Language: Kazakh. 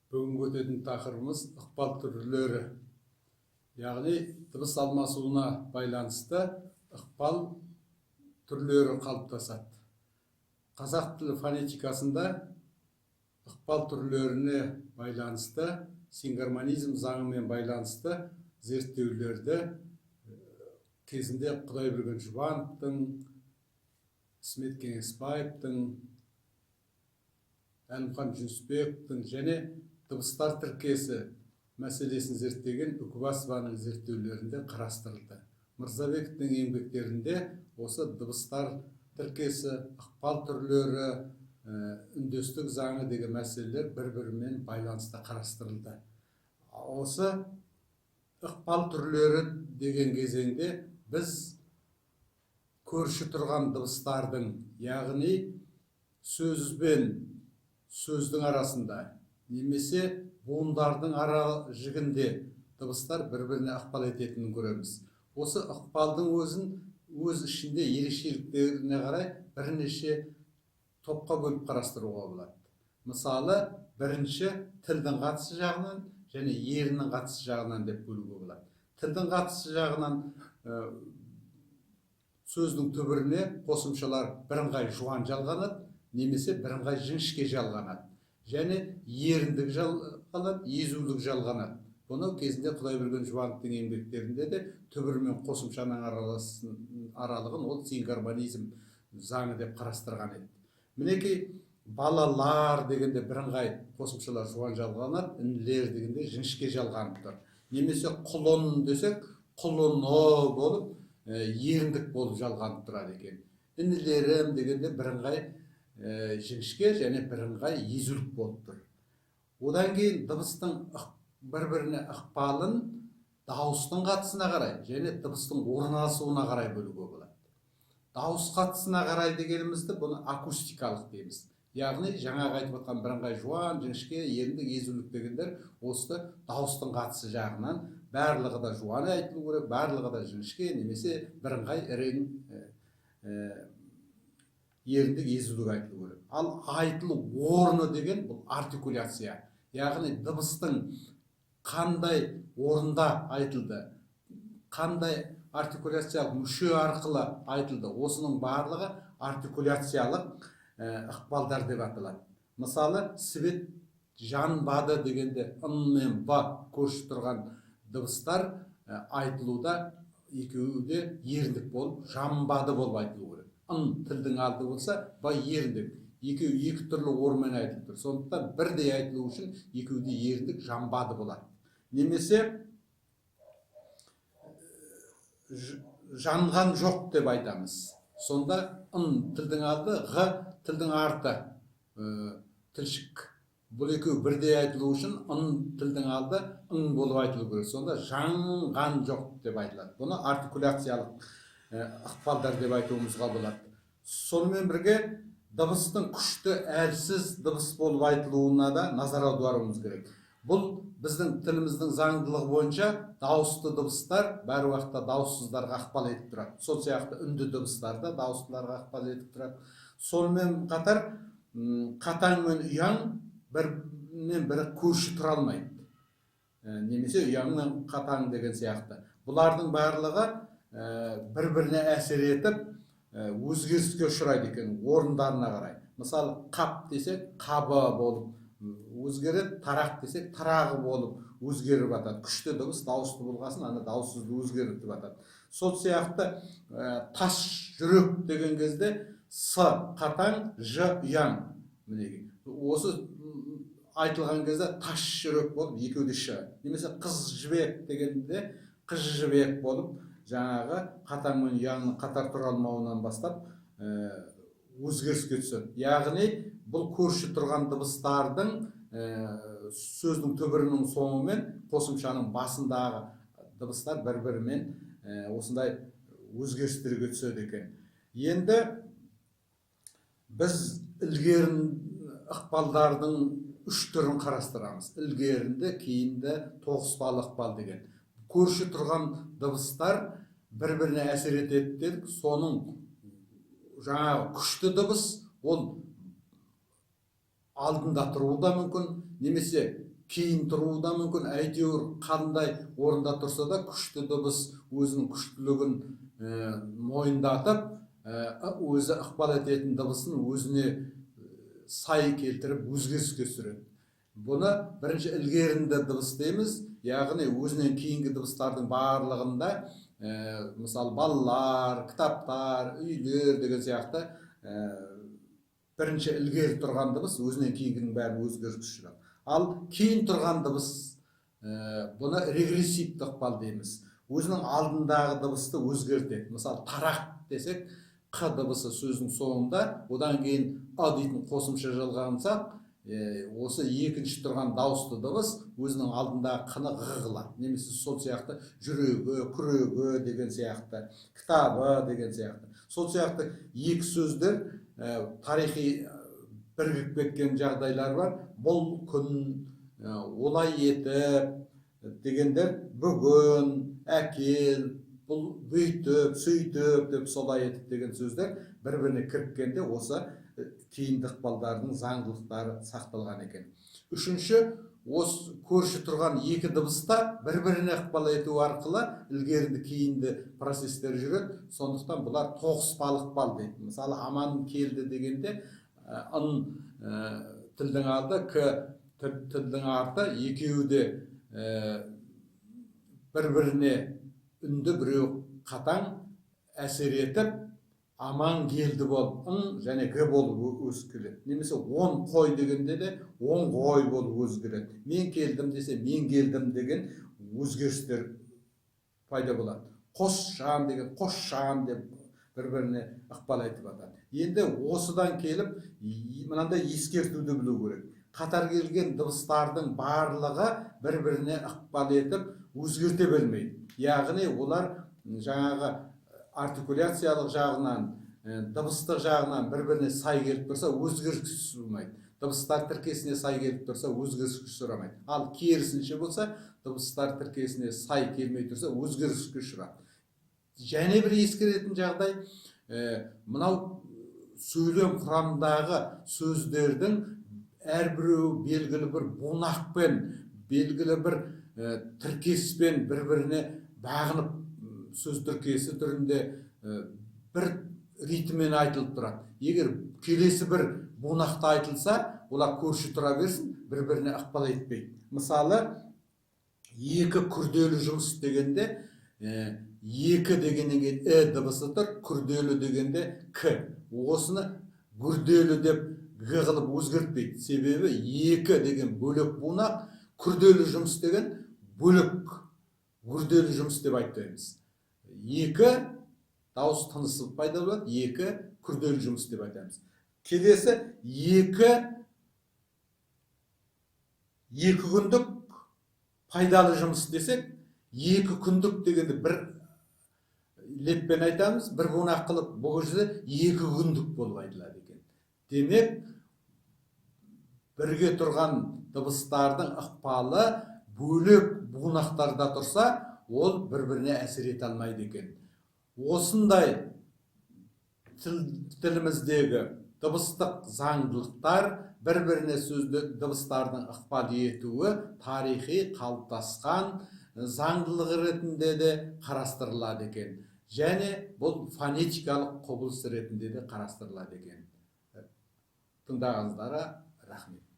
Бүгінгі өтетін тақырыбымыз ықпал түрлері, яғни дыбыс алмасуына байланысты ықпал түрлері қалыптасады. Қазақ тілі фонетикасында ықпал түрлеріне байланысты сингармонизм заңымен байланысты зерттеулерді кезінде Құдайберген Жұбановтың, Ісмет Кеңесбаевтың, Әлімхан Жүнісбековтің және дыбыстар тіркесі мәселесін зерттеген Үкібасованың зерттеулерінде қарастырылды. Мырзабековтің еңбектерінде осы дыбыстар тіркесі, ықпал түрлері, үндестік заңы деген мәселелер бір-бірімен байланыста қарастырылды. Осы ықпал түрлері деген кезеңде біз көрші тұрған дыбыстардың, яғни сөз бен сөздің арасында немесе буындардың ара жігінде дыбыстар бір-біріне ықпал ететінін көреміз. Осы ықпалдың өзін өз ішінде ерекшеліктеріне қарай бірнеше топқа бөліп қарастыруға болады. Мысалы, бірінші тілдің қатысы жағынан және еріннің қатысы жағынан деп бөлуге болады. Тілдің қатысы жағынан сөздің түбіріне қосымшалар бірыңғай жуан жалғанады немесе бірыңғай жіңішке жалғанады. Және еріндік жалғанады, езулік жалғанады. Бұны кезінде Құдайберген Жұбановтың еңбектерінде де түбір мен қосымшаның аралығын ол сингармонизм заңы деп қарастырған еді. Мінекей, балалар дегенде бірыңғай қосымшалар жуан жалғанады, інілер дегенде жіңішке жалғанып тұр. Немесе құлын десек, құлыны болып, еріндік болып жалғанып тұрады екен. Інілерім дегенде бірыңғай жіңішке және бірыңғай езулік болып тұр. Одан кейін дыбыстың бір-біріне ықпалын дауыстың қатысына қарай және дыбыстың орналасуына қарай бөлуге болады. Дауыс қатысына қарай дегенімізді бұны акустикалық дейміз. Яғни жаңағы айтып отқан бірыңғай жуан, жіңішке, еріндік, езулік дегендер осы дауыстың қатысы жағынан барлығы да жуан айтылу керек, барлығы да жіңішке немесе бірыңғай ірең еріндік, езулік айтылу керек. Ал айтылу орны деген бұл артикуляция, яғни дыбыстың қандай орында айтылды, қандай артикуляциялық мүше арқылы айтылды, осының барлығы артикуляциялық ықпалдар деп аталады. Мысалы, свет жанбады дегенде ын мен б көрші тұрған дыбыстар айтылуда екеуі де еріндік болып, жанбады болып айтылу керек. Ын тілдің алды болса, б еріндік. Екеуі екі түрлі орынмен айтылып тұр. Сондықтан бірдей айтылу үшін екеуі де еріндік, жанбады болады. Немесе жанған жоқ деп айтамыз. Сонда ын тілдің алды, ғ тілдің арты, тілшік. Бұл екеуі бірдей айтылу үшін ын тілдің алды, ың болып айтылу керек. Сонда жанған жоқ деп айтылады. Бұны артикуляциялық ықпалдар деп айтуымызға болады. Сонымен бірге дыбыстың күшті, әлсіз дыбыс болып айтылуына да назар аударуымыз керек. Бұл біздің тіліміздің заңдылығы бойынша дауысты дыбыстар бәр уақытта дауыссыздарға ықпал етіп тұрады. Сол сияқты үнді дыбыстар да дауыстыларға ықпал етіп тұрады. Сонымен қатар қатаң мен ұяң бірінен бірі көрші тұра алмайды. Немесе ұяң мен қатаң деген сияқты. Бұлардың барлығы бір-біріне әсер етіп, өзгеріске ұшырайды екен орындарына қарай. Мысалы, қап десек, қабы болып өзгереді, тарақ десек, тарағы болып өзгеріп жатады. Күшті дыбыс дауысты болғасын, ана дауыссызды өзгертіп жатады. Сол сияқты тас жүрек деген кезде с қатаң, ж ұяң. Мінекей, осы айтылған кезде тас жүрек болып екеуі де ш. Немесе қыз жібек дегенде қыз жібек болып жаңағы қатаң мен ұяңның қатар тұра алмауынан бастап өзгеріске түседі. Яғни бұл көрші тұрған дыбыстардың сөздің түбірінің соңы мен қосымшаның басындағы дыбыстар бір-бірімен осындай өзгерістерге түседі екен. Енді біз ілгерін ықпалдардың үш түрін қарастырамыз. Ілгерінді, кейінді, тоғыспалы ықпал деген. Көрші тұрған дыбыстар бір-біріне әсер етеді дедік. Соның жаңағы күшті дыбыс ол алдында тұруы да мүмкін, немесе кейін тұруы да мүмкін. Әйтеуір қандай орында тұрса да, күшті дыбыс өзінің күштілігін мойындатып, өзі ықпал ететін дыбысын өзіне сай келтіріп, өзгеріске түсіреді. Бұны бірінші ілгерінді дыбыс дейміз, яғни өзінен кейінгі дыбыстардың барлығында, мысалы, балалар, кітаптар, үйлер деген сияқты, бірінші ілгері тұрған дыбыс өзінен кейінгінің бәрін өзгеріске ұшырады. Ал кейін тұрған дыбыс, бұны регрессивті ықпал дейміз, өзінің алдындағы дыбысты өзгертеді. Мысалы, тарақ десек, қ дыбысы сөздің соңында, одан кейін ы дейтін қосымша жалғансақ, осы екінші тұрған дауысты дыбыс өзінің алдындағы қны ғ қылады. Немесе сол сияқты жүрегі, күрегі деген сияқты, кітабы деген сияқты. Сол сияқты екі сөздер тарихи бірігіп кеткен жағдайлар бар. Бұл күн, олай етіп дегендер, бүгін, әкел, бұл, бүйтіп, сөйтіп деп, солай етіп деген сөздер бір біріне кіріккенде, осы кейінді ықпалдардың заңдылықтары сақталған екен. Үшінші, осы көрші тұрған екі дыбыста бір біріне ықпал ету арқылы ілгерінді кейінді процесстер жүреді. Сондықтан бұлар тоғыспалы ықпал дейді. Мысалы, аман келді дегенде, ын тілдің алды, к тілдің арты, екеуі де бір біріне үнді, біреу қатаң әсер етіп, аман келді болып, ың және г болып өсіп келеді. Немесе он қой дегенде де он қой болып өзгереді. Мен келдім десе, мен келдім деген өзгерістер пайда болады. Қосжан деген қосшан деп бір біріне ықпал етіп жатады. Енді осыдан келіп мынандай ескертуді білу керек: қатар келген дыбыстардың барлығы бір біріне ықпал етіп, өзгерте бермейді. Яғни олар жаңағы артикуляциялық жағынан, дыбыстық жағынан бір біріне сай келіп тұрса, өзгеріске ұшырамайды. Дыбыстар тіркесіне сай келіп тұрса, өзгеріске ұшырамайды. Ал керісінше болса, дыбыстар тіркесіне сай келмей тұрса, өзгеріске ұшырады. Және бір ескеретін жағдай, мынау сөйлем құрамындағы сөздердің әрбіреуі белгілі бір бунақпен, белгілі бір тіркеспен бір біріне бағынып, сөз тіркесі түрінде бір ритммен айтылып тұрады. Егер келесі бір бунақта айтылса, олар көрші тұра берсін, бір біріне ықпал етпейді. Мысалы, екі күрделі жұмыс дегенде, екі дегеннен кейін і дыбысы тұр, күрделі дегенде к. Осыны күрделі деп г қылып өзгертпейді. Себебі екі деген бөлек бунақ, күрделі жұмыс деген бөлек, күрделі жұмыс деп айтпаймыз. Екі дауыс тынысы пайда болады, екі күрделі жұмыс деп айтамыз. Келесі 2 күндік пайдалы жұмыс десек, 2 күндік дегенді бір леппен айтамыз, бір бунақ қылып. Бұл жерде 2 күндік болып айтылады екен. Демек, бірге тұрған дыбыстардың ықпалы бөлек бунақтарда тұрса, ол бір біріне әсер ете алмайды екен. Осындай тіліміздегі дыбыстық заңдылықтар, бір біріне сөзді дыбыстардың ықпал етуі тарихи қалыптасқан заңдылық ретінде де қарастырылады екен және бұл фонетикалық құбылыс ретінде де қарастырылады екен. Тыңдағаныңыздарға рахмет.